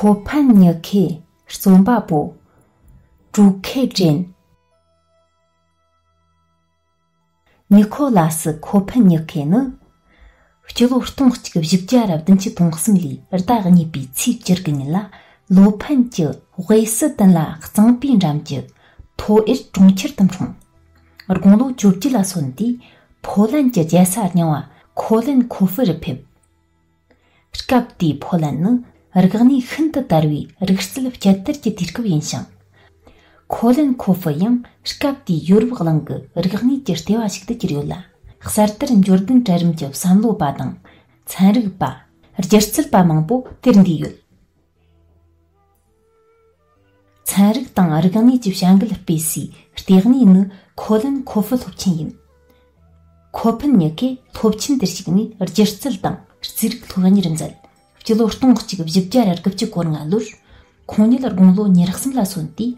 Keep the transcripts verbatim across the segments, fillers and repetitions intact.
ཁོ་ཕན་ཉི་ཁེ་རྩོམ་པ་པོ་ཀྲུའུ་ཁེ་ཀྲེན། ཉི་ཁོ་ལ་སི་ཁོ་ཕན་ཉི་ཁེ་ནི། སྤྱི་ལོ་སྟོང་གཅིག་བཞི་བརྒྱ་ར་བདུན་ཅུ་དོན་གསུམ་ལོའི་ཟླ་གཉིས་པའི་ཚེས་བཅུ་དགུ་ཉིན་ལ་ལོ་ཕན་གྱི་ཝེ་སི་ཏན་ལ་གཙང་པོའི་འགྲམ་གྱི་ཐོ་ཨེར་གྲོང་ཁྱེར་དུ་འཁྲུངས། དགུང་ལོ་བཅོ་བརྒྱད་ལ་སོན་དུས་ཕོ་ལན་གྱི་རྒྱལ་ས་རྙིང་བ་ཁོ་ལན་ཁོ་ཧྥུ་རུ་ཕེབས། སྐབས་དེའི་ཕོ་ལན་ནི་རིག་གནས་ཤིན་ཏུ་དར་བའི་རིག་རྩལ་བསྐྱར་དར་གྱི་དུས་སྐབས་ཡིན་ཞིང་། ཁོ་ལན་ཁོ་ཧྥུ་ཡང་སྐབས་དེའི་ཡོ་རོབ་གླིང་གི་རིག་གནས་ཀྱི་ལྟེ་བ་ཞིག་ཏུ་གྱུར་ཡོད་ལ། གསར་དར་འབྱོར་ལྡན་གྲལ་རིམ་གྱི་བསམ་བློ་པ་དང་། ཚན་རིག་པ། སྒྱུ་རྩལ་པ་མང་པོ་དེར་འདུས་ཡོད། ཚན་རིག་དང་རིག་གནས་ཀྱི་བྱ་འགུལ་སྤེལ་སའི་ལྟེ་གནས་ནི་ཁོ་ལན་ཁོ་ཧྥུ་སློབ་ཆེན་ཡིན། ཁོ་ཕན་ཉི་ཁེ་སློབ་ཆེན་དེར་ཞུགས་ནས་སྒྱུ་རྩལ་དང་རྩིས་རིག་སློབ་གཉེར་མཛད། སྤྱི་ལོ་སྟོང་གཅིག་བཞི་བརྒྱ་ར་དགུ་བཅུ་གོ་ལྔ་ལོར་ཁོང་ཉིད་དགུང་ལོ་ཉེར་གསུམ་ལ་སོན་དུས།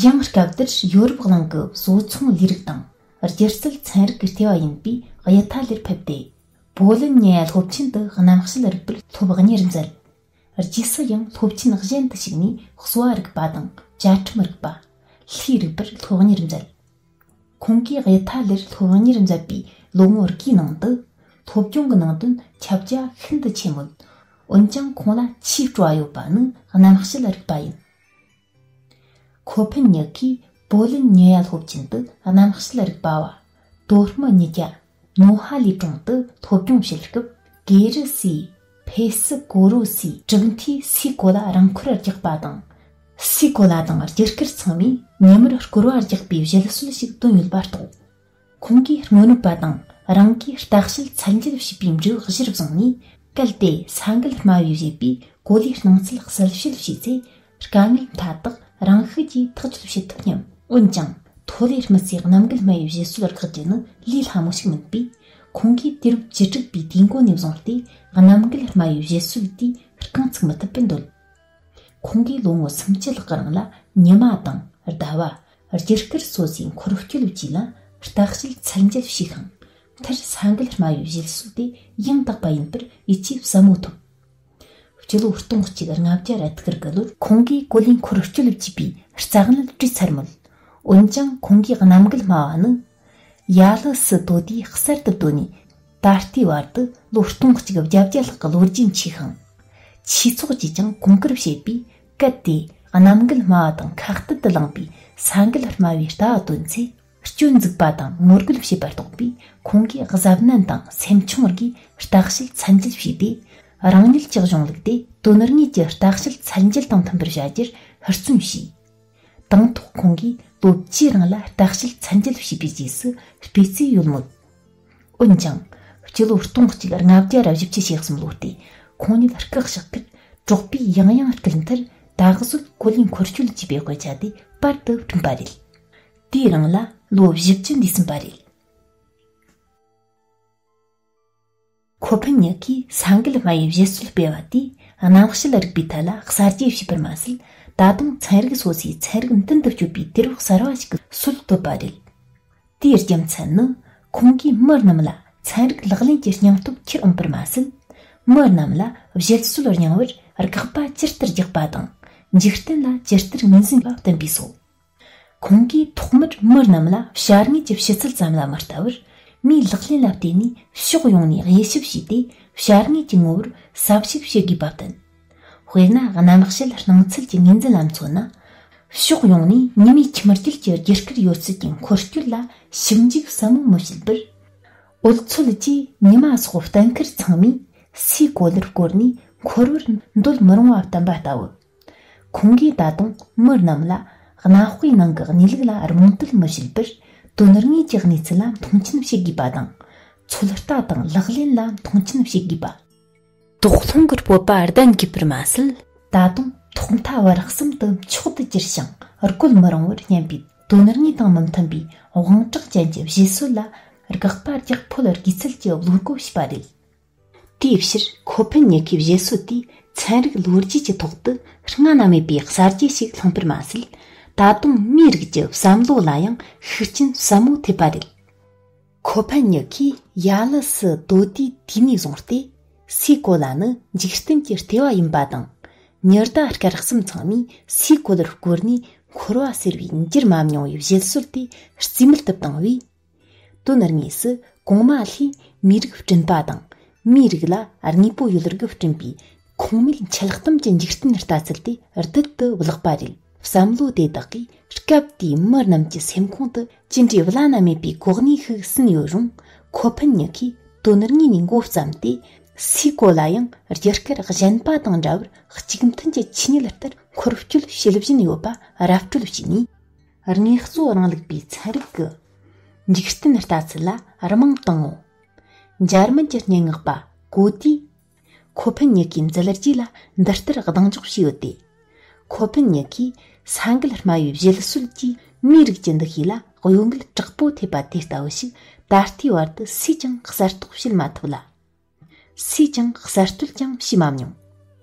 ཡང་སྐབས་དེར་ཡོ་རོབ་གླིང་གི་བཟོ་ཚོང་ལས་རིགས་དང་སྒྱུ་རྩལ་ཚན་རིག་གི་ལྟེ་བ་ཡིན་པའི་དབྱི་ཐ་ལིར་ཕེབས་ཏེ། པོ་ལན་ཉེ་ཡ་སློབ་ཆེན་དུ་གནམ་དཔྱད་རིག་པར་སློབ་གཉེར་མཛད། རྗེས་སུ་ཡང་སློབ་ཆེན་གཞན་དུ་ཞུགས་ནས་གསོ་བ་རིག་པ་དང་བཅའ་ཁྲིམས་རིག་པ། ལྷའི་རིག་པར་སློབ་གཉེར་མཛད། ཁོང་གིས་དབྱི་ཐ་ལིར་སློབ་གཉེར་མཛད་པའི་ལོ་ངོ་དགུའི་ནང་དུ། སློབ་སྦྱོང་གི་ནང་དོན་ཁྱབ་རྒྱ་ཤིན་ཏུ་ཆེན་མོད། འོན་ཀྱང་ཁོང་ལ་ཆེས་སྤྲོ་བ་ཡོད་པ་ནི་གནམ་དཔྱད་རིག་པ་ཡིན། ཁོ་ཕན་ཉི་ཁིས་པོ་ལན་ཉེ་ཡ་སློབ་ཆེན་དུ་གནམ་དཔྱད་རིག་པ་བ། དོ་སྨི་ཉིས་བརྒྱ། ནོ་ཧ་ལི་གྲོང་དུ་སློབ་སྦྱོང་བྱེད་སྐབས། ཀེ་རི་སི་ཕེ་སི་ཀོ་རོ་སི་གྲུབ་མཐའི་སའི་གོ་ལ་རང་འཁོར་རྒྱག་པ་དང་། སའི་གོ་ལ་དང་རྒྱུ་སྐར་ཚང་མས་ཉི་མར་སྐོར་བ་རྒྱག་པའི་བཞེད་སྲོལ་ཞིག་བཏོན་ཡོད་པར་གཏོགས། ཁོང་གིས་དངོས་གནས་པ་དང་རང་གིས་ལྟ་དཔྱད་ཚད་འཇལ་བྱས་པའི་འབྲས་བུ་གཞིར་བཟུང་ནས། གལ་ཏེ་ས་འགུལ་སྨྲ་བས་བཞེད་པའི་གོ་ལའི་སྣང་ཚུལ་གསལ་བཤད་བྱས་ཚེ། དཀའ་ངལ་མཐའ་དག་རང་ཤུགས་ཀྱིས་ཐག་གཅོད་བྱེད་ཐུབ་སྙམ། འོན་ཀྱང་། ཐོ་ལེ་རྨི་སའི་གནམ་རྒན་སྨྲ་བའི་བཞེད་སྲོལ་བཀག་རྒྱུ་ནི་ལས་སླ་མོ་ཞིག་མིན་པས། ཁོང་གིས་དུས་རབས་བཅུ་དྲུག་པའི་དུས་འགོ་ནས་བཟུང་སྟེ། གནམ་རྒན་སྨྲ་བའི་བཞེད་སྲོལ་དེ་རྐང་ཚུགས་མི་ཐུབ་པར་འདོད། ཁོང་གིས་ལོ་ངོ་སུམ་ཅུ་ལྷག་གི་རིང་ལ་ཉི་མ་དང་ཟླ་བ། རྒྱུ་སྐར་སོ་སོའི་འཁོར་སྐྱོད་བཅས་ལ་ལྟ་དཔྱད་ཚད་འཇལ་བྱས་ཤིང་། མཐར་ས་འགུལ་སྨྲ་བའི་བཞེད་སྲོལ་དེ་ཡང་དག་པ་ཡིན་པར་ཡིད་ཆེས་ཟབ་མོ་ཐོབ། སྤྱི་ལོ་སྟོང་གཅིག་ལྔ་བརྒྱ་ར་ཐིག་དགུ་ལོར་ཁོང་གིས་གོ་ལའི་འཁོར་སྐྱོད་བཅས་པའི་རྩ་གནད་བྲིས་ཚར་མོད། འོན་ཀྱང་ཁོང་གིས་གནམ་རྒན་སྨྲ་བ་ནི། ཡ་ལི་སི་དོ་དིས་གསར་དུ་བཏོན་ནས། ད་ལྟའི་བར་དུ་ལོ་སྟོང་གཅིག་བརྒྱད་བརྒྱ་ལྷག་གི་ལོ་རྒྱུས་མཆིས་ཤིང་། ཆོས་ཚོགས་ཀྱིས་ཀྱང་གོང་བཀུར་བྱེད་པས། གལ་ཏེ་གནམ་རྒན་སྨྲ་བ་དང་ཁ་གཏད་དུ་ལངས་པའི་ས་འགུལ་སྨྲ་བའི་ལྟ་བ་བཏོན་ཚེ། སྐྱོན་འཛུགས་པ་དང་ངོ་རྒོལ་བྱེད་པར་གཏོགས་པའི་ཁོང་གིས་གཟབ་ནན་དང་སེམས་ཆུང་བར་གྱིས་ལྟ་དཔྱད་ཚད་འཇལ་བྱས་ཏེ། རང་ཉིད་ཀྱི་གཞུང་ལུགས་དེ་དོན་དངོས་ཀྱི་ལྟ་དཔྱད་ཚད་འཇལ་དང་མཐུན་པར་བྱ་རྒྱུར་ཧུར་བརྩོན་བྱས། དང་ཐོག་ཁོང་གིས་ལོ་བཅུའི་རིང་ལ་ལྟ་དཔྱད་ཚད་འཇལ་བྱས་པའི་རྗེས་སུ་སྤེལ་རྩིས་ཡོད་མོད། འོན་ཀྱང་། སྤྱི་ལོ་སྟོང་གཅིག་ལྔ་བརྒྱ་ར་བཞི་བཅུ་ཞེ་གསུམ་ལོ་སྟེ། ཁོང་ཉིད་སྐུ་གཤེགས་ཁར་གྲོགས་པོས་ཡང་ཡང་སྐུལ་མཐར། ད་གཟོད་གོ་ལའི་འཁོར་སྐྱོད་ཅེས་པའི་དཔེ་ཆ་དེ་པར་དུ་བསྐྲུན་པ་རེད། དེའི་རིང་ལ་ལོ་བཞི་བཅུ་འདས་ཟིན་པ་རེད། ཁོ་ཕན་ཉི་ཁིས་ས་འགུལ་སྨྲ་བའི་བཞེད་སྲོལ་སྤེལ་བ་དེས་གནམ་དཔྱད་རིག་པའི་ཐད་ལ་གསར་བརྗེ་བྱས་པར་མ་ཟད། ད་དུང་ཚན་རིག་སོ་སོའི་ཚན་རིག་མདུན་དུ་སྐྱོད་པའི་དུས་རབས་གསར་བ་ཞིག་གི་སྲོལ་བཏོད་པ་རེད། དེའི་རྒྱུ་མཚན་ནི། ཁོང་གིས་མི་རྣམས་ལ་ཚན་རིག་ལག་ལེན་གྱི་སྙིང་སྟོབས་ཁྱེར་འོང་པར་མ་ཟད། མི་རྣམས་ལ་བཞེད་སྲོལ་རྙིང་བར་དགག་པ་ཇི་ལྟར་རྒྱག་པ་དང་། འཇིག་རྟེན་ལ་ཇི་ལྟར་ངོས་འཛིན་པ་བསྟན་པས་སོ། ཁོང་གིས་ཐོག་མར་མི་རྣམས་ལ་བྱ་དངོས་ཀྱི་ཕྱི་ཚུལ་ཙམ་ལ་མི་ལྟ་བར། མིའི་ལག་ལེན་ལ་བརྟེན་ནས་ཕྱོགས་ཡོངས་ནས་དབྱེ་ཞིབ་བྱས་ཏེ། བྱ་དངོས་ཀྱི་ངོ་བོར་ཟབ་ཞིབ་བྱེད་དགོས་པ་བསྟན། དཔེར་ན། གནམ་དཔྱད་སྣང་ཚུལ་གྱི་ངོས་འཛིན་ལ་མཚོན་ན། ཕྱོགས་ཡོངས་ནས་ཉི་མའི་ཁྱིམ་རྒྱུད་ཀྱི་རྒྱུ་སྐར་ཡོད་ཚད་ཀྱི་འཁོར་སྐྱོད་ལ་ཞིབ་འཇུག་ཟབ་མོ་མི་བྱེད་པར། འོལ་ཚོད་ཀྱིས་ཉི་མ་སོགས་གཏན་འཁེལ་ཚང་མས་སའི་གོ་ལར་བསྐོར་ནས་འཁོར་བར་འདོད་མི་རུང་བ་བསྟན་པ་ལྟ་བུ། ཁོང་གིས་ད་དུང་མི་རྣམས་ལ་གནའ་དཔེའི་ནང་གི་གནས་ལུགས་ལ་རྨོངས་དད་མི་བྱེད་པར། དོན་དངོས་ཀྱི་གནས་ཚུལ་ལ་མཐོང་ཆེན་བྱེད་དགོས་པ་དང་། ཚོད་ལྟ་དང་ལག་ལེན་ལ་མཐོང་ཆེན་བྱེད་དགོས་པ། དོགས་སློང་གི་སྤོབས་པ་ལྡན་དགོས་པར་མ་ཟད། ད་དུང་ཐོག་མཐའ་བར་གསུམ་དུ་མཆོག་ཏུ་གྱུར་ཞིང་རྒོལ་མི་རུང་བར་སྙམ་པའི་དོན་དངོས་དང་མི་མཐུན་པའི་དབང་གྲགས་ཅན་གྱི་བཞེད་སྲོལ་ལ་དགག་པ་རྒྱག་ཕོད་དགོས་ཚུལ་གྱི་བློ་སྒོ་ཕྱེས་པ་རེད། དེའི་ཕྱིར་ཁོ་ཕན་ཉི་ཁིའི་བཞེད་སྲོལ་དེས་ཚན་རིག་ལོ་རྒྱུས་ཀྱི་ཐོག་ཏུ་སྔ་ན་མེད་པའི་གསར་བརྗེ་ཞིག་བསླངས་པར་མ་ཟད། ད་དུང་མིའི་རིགས་ཀྱི་བསམ་བློ་ལ་ཡང་ཤུགས་རྐྱེན་ཟབ་མོ་ཐེབས་པ་རེད། ཁོ་ཕན་ཉི་ཁིས་ཡ་ལི་སི་དོ་དིའི་དུས་ནས་བཟུང་སྟེ། སའི་གོ་ལ་ནི་འཇིག་རྟེན་གྱི་ལྟེ་བ་ཡིན་པ་དང་། ཉི་ཟླ་སྐར་གསུམ་ཚང་མས་སའི་གོ་ལར་བསྐོར་ནས་འཁོར་བ་སེལ་བའི་འགྱུར་མ་མྱོང་བའི་བཞེད་སྲོལ་དེ་རྩིས་མེད་དུ་བཏང་བས། དོན་དངོས་སུ་གོང་མ་ལྷས་མིའི་རིགས་བསྐྲུན་པ་དང་། མིའི་རིགས་ལ་དངོས་པོ་ཡོད་དགུ་བསྐྲུན་པའི་ཁུངས་མེད་འཆལ་གཏམ་གྱི་འཇིག་རྟེན་ལྟ་ཚུལ་དེ་བདུད་དུ་བརླག་པ་རེད། བསམ་བློ་དེ་དག་གིས་སྐབས་དེའི་མི་རྣམས་ཀྱི་སེམས་ཁོང་དུ་ཅི་འདྲའི་བླ་ན་མེད་པའི་གོ་གནས་ཤིག་ཟིན་ཡོད་རུང་། ཁོ་ཕན་ཉི་ཁས་དོན་དངོས་ནས་མགོ་བརྩམས་ཏེ། སའི་གོ་ལ་ཡང་རྒྱུ་སྐར་གཞན་པ་དང་འདྲ་བར་གཅིག་མཐུན་གྱི་ཆོས་ཉིད་ལྟར་འཁོར་སྐྱོད་བྱེད་བཞིན་ཡོད་པ་ར་སྤྲོད་བྱས་ནས། དངོས་གཙོ་རིང་ལུགས་པའི་ཚན་རིག་གི་འཇིག་རྟེན་ལྟ་ཚུལ་ལ་རྨང་བཏིང་ངོ་། འཇར་མན་གྱི་སྙན་ངག་པ་གོ་ཏིས་ཁོ་ཕན་ཉི་ཁའི་མཛད་རྗེས་ལ་འདི་ལྟར་གདེང་འཇོག་བྱས་ཡོད་དེ། ཁོ་ཕན་ཉི་ཁས་ས་འགུལ་སྨྲ་བའི་བཞེད་སྲོལ་གྱིས་མིའི་རིགས་ཀྱི་འདུ་ཤེས་ལ་གཡོ་འགུལ་དྲག་པོ་ཐེབས་པ་དེ་ལྟ་བུ་ཞིག་ད་ལྟའི་བར་དུ་སུས་ཀྱང་གསལ་རྟོགས་བྱེད་མ་ཐུབ་ལ། སུས་ཀྱང་གསར་གཏོད་ཀྱང་བྱས་མ་མྱོང་།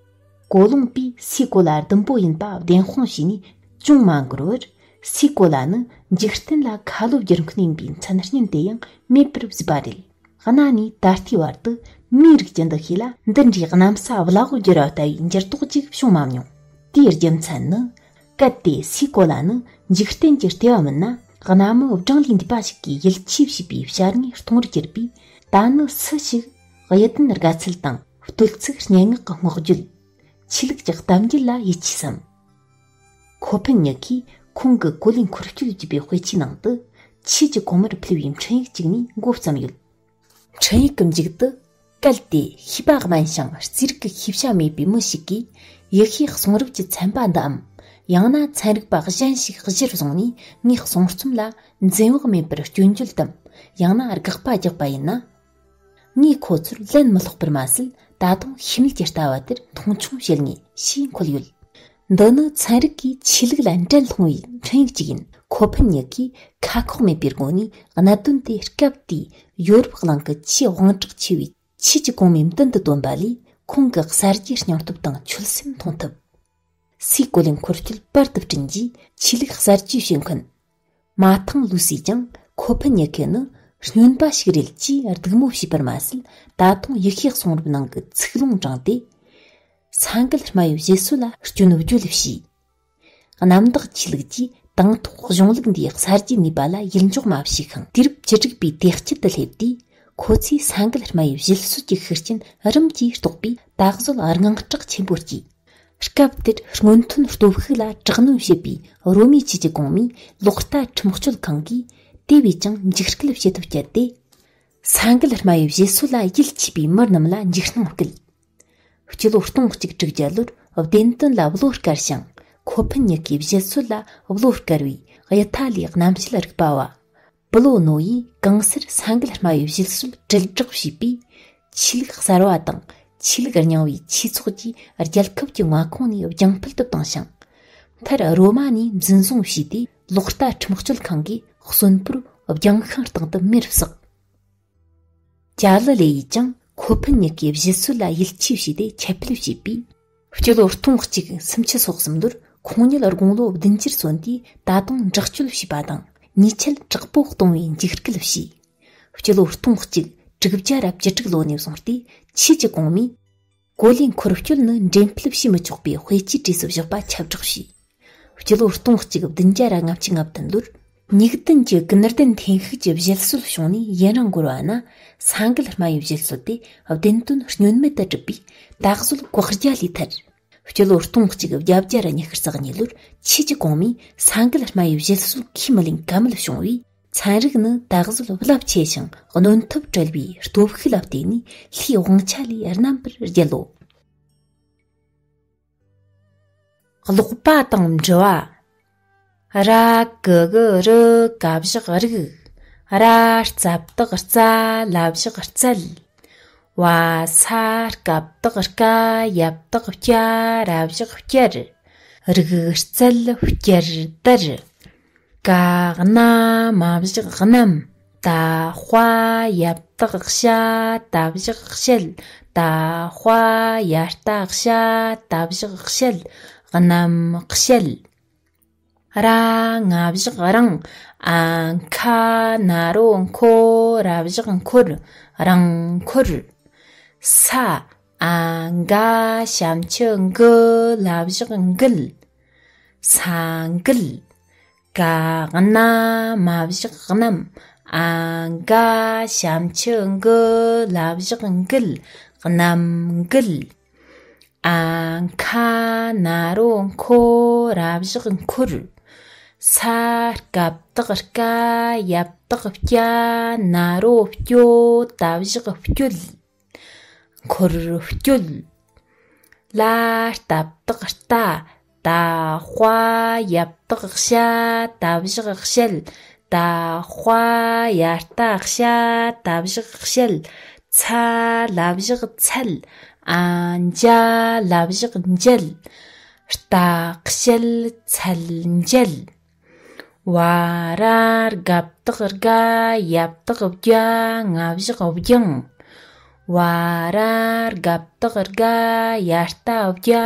གོ་ལོང་པས་སའི་གོ་ལ་ཟླུམ་པོ་ཡིན་པ་བདེན་དཔང་བྱས་ནས་ཅུང་མ་འགོར་བར། སའི་གོ་ལ་ནི་འཇིག་རྟེན་ལ་ཁ་ལོ་བསྒྱུར་མཁན་ཡིན་པའི་མཚན་སྙན་དེ་ཡང་མེད་པར་བཟོས་པ་རེད། གནའ་ནས་ད་ལྟའི་བར་དུ་མིའི་རིགས་ཀྱི་འདུ་ཤེས་ལ་འདི་འདྲའི་གནམ་ས་བླ་འོག་བསྒྱུར་བ་ལྟ་བུའི་འགྱུར་ལྡོག་ཅིག་བྱུང་མ་མྱོང་། དེའི་རྒྱུ་མཚན་ནི། གལ་ཏེ་སའི་གོ་ལ་ནི་འཇིག་རྟེན་གྱི་ལྟེ་བ་མིན་ན། གནའ་མི་བགྲང་ལས་འདས་པ་ཞིག་གིས་ཡིད་ཆེས་བྱས་པའི་བྱ་དངོས་སྟོང་རུ་གྱུར་པས། ད་ནི་སུ་ཞིག་གཡུ་ལྡན་དགའ་ཚལ་དང་། བསྟོད་ཚིག་སྙན་ངག་གི་སྔོག་བརྗོད། ཆོས་ལུགས་ཀྱི་གཏམ་རྒྱུད་ལ་ཡིད་ཆེས་སམ། ཁོ་ཕན་ཉི་ཁས་ཁོང་གི་གོ་ལའི་འཁོར་སྐྱོད་ཅེས་པའི་དཔེ་ཆའི་ནང་དུ། ཆོས་ཀྱི་གོང་མར་ཕུལ་བའི་འཕྲིན་ཡིག་ཅིག་ནས་འགོ་བརྩམས་ཡོད། འཕྲིན་ཡིག་གི་མཇུག་ཏུ། གལ་ཏེ་ཤེས་པ་དམན་ཞིང་རྩིས་རིག་གི་ཤེས་བྱ་མེད་པའི་མི་ཞིག་གིས་ཡེ་ཤུའི་གསུང་རབ་ཀྱི་ཚན་པ་འདིའམ། ཡང་ན་ཚན་རིག་པ་གཞན་ཞིག་གཞིར་བཟུང་ནས་ངའི་གསུང་རྩོམ་ལ་འཛེམ་བག་མེད་པར་སྐྱོན་བརྗོད་དམ། ཡང་ན་དགག་པ་རྒྱག་པ་ཡིན་ན། ངས་ཁོ་ཚོར་ལན་མི་སློག་པར་མ་ཟད། ད་དུང་ཤེས་མེད་ཀྱི་ལྟ་བ་དེར་མཐོང་ཆུང་བྱེད་ངེས་ཞེས་འཁོད་ཡོད། འདི་ནི་ཚན་རིག་གིས་ཆོས་ལུགས་ལ་འགྲན་སློང་བའི་འཕྲིན་ཡིག་ཅིག་ཡིན། ཁོ་ཕན་ཉི་ཁས་ཁ་ཁོག་མེད་པའི་སྒོ་ནས་གནད་དོན་དེ་སྐབས་དེའི་ཡོ་རོབ་གླིང་གི་ཆེས་དབང་གྲགས་ཆེ་བའི་ཆོས་ཀྱི་གོང་མའི་མདུན་དུ་བཏོན་པ་ལས། ཁོང་གི་གསར་བརྗེའི་སྙིང་སྟོབས་དང་ཆོད་སེམས་མཐོང་ཐུབ། སའི་གོ་ལའི་འཁོར་སྐྱོད་པར་དུ་བསྐྲུན་རྗེས་ཆོས་ལུགས་གསར་བརྗེ་བྱེད་མཁན། མ་ཐང་ལུ་སིས་ཀྱང་ཁོ་ཕན་ཉི་ཁེ་ནི་སྨྱོན་པ་ཞིག་རེད་ཅེས་སྡིགས་དམོད་བྱས་པར་མ་ཟད། ད་དུང་ཡེ་ཤུའི་གསུང་རབ་ནང་གི་ཚིག་ལུང་དྲངས་ཏེ། ས་འགུལ་སྨྲ་བའི་བཞེད་སྲོལ་ལ་སྐྱོན་བརྗོད་བྱས། གནམ་བདག་ཆོས་ལུགས་ཀྱིས་དང་ཐོག་གཞུང་ལུགས་འདིའི་གསར་བརྗེའི་ནུས་པ་ལ་ཡིད་འཇོག་མ་བྱས་ཤིང་། དུས་རབས་བཅུ་དྲུག་པའི་དེ་དཀྱིལ་དུ་སླེབས་དུས། ཁོ་ཚོས་ས་འགུལ་སྨྲ་བའི་བཞེད་སྲོལ་གྱི་ཤུགས་རྐྱེན་རིམ་གྱིས་རྟོགས་པས། ད་གཟོད་དངངས་སྐྲག་ཆེན་པོ་སྐྱེས། སྐབས་དེར་སྔོན་ཐོན་སྟོབས་ཤུགས་ལ་དྲག་གནོན་བྱེད་པའི་རོ་མའི་ཆོས་ཀྱི་གོང་མས་ལོག་ལྟ་ཁྲིམས་གཅོད་ཁང་གིས་དེ་བས་ཀྱང་འཇིགས་སྐུལ་བྱེད་ཐབས་སྤྱད་དེ། ས་འགུལ་སྨྲ་བའི་བཞེད་སྲོལ་ལ་ཡིད་ཆེས་པའི་མི་རྣམས་ལ་འཇིགས་སྣང་སྐུལ། སྤྱི་ལོ་སྟོང་གཅིག་དྲུག་བརྒྱ་ལོར་བདེན་དོན་ལ་བློ་དཀར་ཞིང་། ཁོ་ཕན་ཉི་ཁེའི་བཞེད་སྲོལ་ལ་བློ་དཀར་བའི་ཡི་ཐ་ལིའི་གནམ་དཔྱད་རིག་པ་བ། པུ་ལོ་ནོ་ཡིས་གང་སར་ས་འགུལ་སྨྲ་བའི་བཞེད་སྲོལ་དྲིལ་བསྒྲགས་བྱས་པས། ཆོས་ལུགས་གསར་བ་དང་ཆོས་ལུགས་རྙིང་བའི་ཆོས་ཚོགས་ཀྱིས་རྒྱལ་ཁབ་ཀྱི་མངའ་ཁོངས་ནས་རྒྱང་འཕུད་དུ་བཏང་ཞིང་། མཐར་རོ་མ་ནས་འཛིན་བཟུང་བྱས་ཏེ། ལོག་ལྟ་ཁྲིམས་གཅོད་ཁང་གིས་གསོན་པོར་རྒྱང་ཤིང་སྟེང་དུ་མེར་བསྲེགས། ཅཱ་ལི་ལེ་ཡིས་ཀྱང་ཁོ་ཕན་ཉི་ཁེའི་བཞེད་སྲོལ་ལ་ཡིད་ཆེས་བྱས་ཏེ་ཁྱབ་སྤེལ་བྱས་པས། སྤྱི་ལོ་སྟོང་གཅིག་སུམ་ཅུ་སོ་གསུམ་ལོར་ཁོང་ཉིད་དགུང་ལོ་བདུན་ཅུར་སོན་དུས་ད་དུང་དྲག་སྤྱོད་བྱས་པ་དང་ཉེས་ཆད་དྲག་པོ་གཏོང་བའི་འཇིགས་སྐུལ་བྱས། སྤྱི་ལོ་སྟོང་གཅིག་དྲུག་བརྒྱ་ར་བཅུ་དྲུག་ལོ་ནས་བཟུང་སྟེ་ཆོས་ཀྱི་གོང་མས་གོ་ལའི་འཁོར་སྐྱོད་ནི་འགྲེམས་སྤེལ་བྱེད་མི་ཆོག་པའི་དཔེ་ཆའི་གྲས་སུ་བཞག་པ་ཁྱབ་བསྒྲགས་བྱས། སྤྱི་ལོ་སྟོང་གཅིག་བདུན་བརྒྱ་ར་ལྔ་བཅུ་ང་བདུན་ལོར། ཉིག་ལྡན་གྱི་ཀུན་ལྡན་འཐེན་ཤུགས་ཀྱི་བཞེད་སྲོལ་བྱུང་ནས་ཡུན་རིང་འགོར་བ་ན། ས་འགུལ་སྨྲ་བའི་བཞེད་སྲོལ་དེ་བདེན་དོན་སྨྱོན་མེད་དུ་གྲུབ་པས། ད་གཟོད་བཀག་རྒྱ་ལས་ཐར། སྤྱི་ལོ་སྟོང་གཅིག་བརྒྱད་བརྒྱ་ར་ཉི་ཤུ་རྩ་གཉིས་ལོར་ཆོས་ཀྱི་གོང་མས་ས་འགུལ་སྨྲ་བའི་བཞེད་སྲོལ་ཁས་མི་ལེན་ཀ་མེད་བྱུང་བས། ཚན་རིག་ནི་ད་གཟོད་རླབས་ཆེ་ཞིང་གནོན་ཐབས་བྲལ་བའི་སྟོབས་ཤུགས་ལ་བརྟེན་ནས་ལྷའི་དབང་ཆ་ལས་རྣམ་པར་རྒྱལ་ལོ། ཀློག་པ་དང་འབྲི་བ། ར་ཀུ་གུ་རུ་ཀ་བཞག་རུག། ར་རྩ་བཏགས་རྩ་ལ་བཞག་རྩལ། བ་ས་རྐ་བཏགས་རྐ་ཡ་བཏགས་རྐྱ་ར་བཞག་རྐྱར། རུག་རྩལ་རྐྱར་དར། ཀ་ན་མ་བཞག་གནམ། ད་ཧ་ཡ་བཏགས་ཤ་ད་བཞག་ཤད། ད་ཧ་ཡ་བཏགས་ཤ་ད་བཞག་ཤད། གནམ་གཤད། ར་ང་བཞག་རང་། ཨ་ཁ་ན་རོ་འཁོ་ར་བཞག་འཁོར། རང་འཁོར། ས་ ཨ་ག་ཞབས་ཀྱུ་གི་ལ་བཞག་གིལ། ས་འགུལ། ག་ན་མ་བཞག་གནམ། ཨ་ག་ཞབས་ཀྱུ་གི་ལ་བཞག་གིལ། གནམ་འགུལ། ཨ་ཁ་ན་རོ་ཁོ་ར་བཞག་ཁུར། ས་སྐབས་བཏགས་སྐ་ཡ་བཏགས་སྐྱ་ན་རོ་སྐྱོ་ད་བཞག་སྐྱོད། ཁུར་སྐྱོད། ལ་རྟ་བཏགས་རྟ། ད་ཧ་ཡ་བཏགས་ཤ་ད་བཞག་ཤད། ད་ཧ་ཡ་རྟ་ཤ་ད་བཞག་ཤད། ཚ་ལ་བཞག་ཚད། ཨ་འཇའ་ལ་བཞག་འཇལ། རྟ་ཤད་ཚད་འཇལ། བ་ར་རྒ་བཏགས་རྒ་ཡ་བཏགས་རྒྱ་ང་བཞག་རྒྱང་། བ་ར་རྒ་བཏགས་རྒ་ཡ་རྟ་བརྒྱ་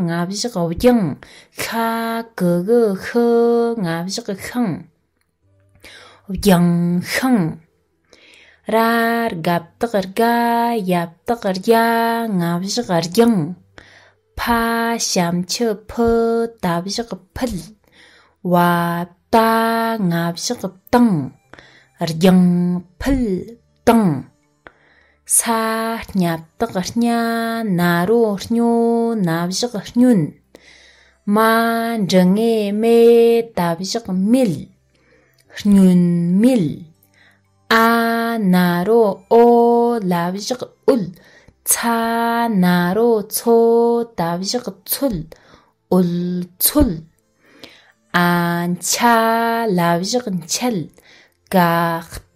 ང་བཞག་རྒྱང་། ཤ་གི་གུ་ཤི་ང་བཞག་ཤང་། རྒྱང་ཤང་། ར་རྒ་བཏགས་རྒ་ཡ་བཏགས་རྒྱ་ང་བཞག་རྒྱང་། ཕ་ཞབས་ཀྱུ་ཕི་ད་བཞག་ཕིད། བ་ཏ་ང་བཞག་བཏང་། རྒྱང་ཕིད་བཏང་། ས་སྙ་བཏགས་སྙ་ན་རོ་སྙོ་ན་བཞག་སྙོན། མ་འབྲི་ངེ་མེ་ད་བཞག་མེད། སྙོན་མེད། ཨ་ན་རོ་ཨོ་ལ་བཞག་ཨུད། ཚ་ན་རོ་ཚོ་ད་བཞག་ཚོད། ཨུད་ཚོད། ཨ་ཆ་ལ་བཞག་འཆད། ག་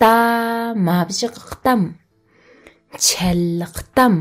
ཏ་མ་བཞག་གཏམ། འཆད་གཏམ།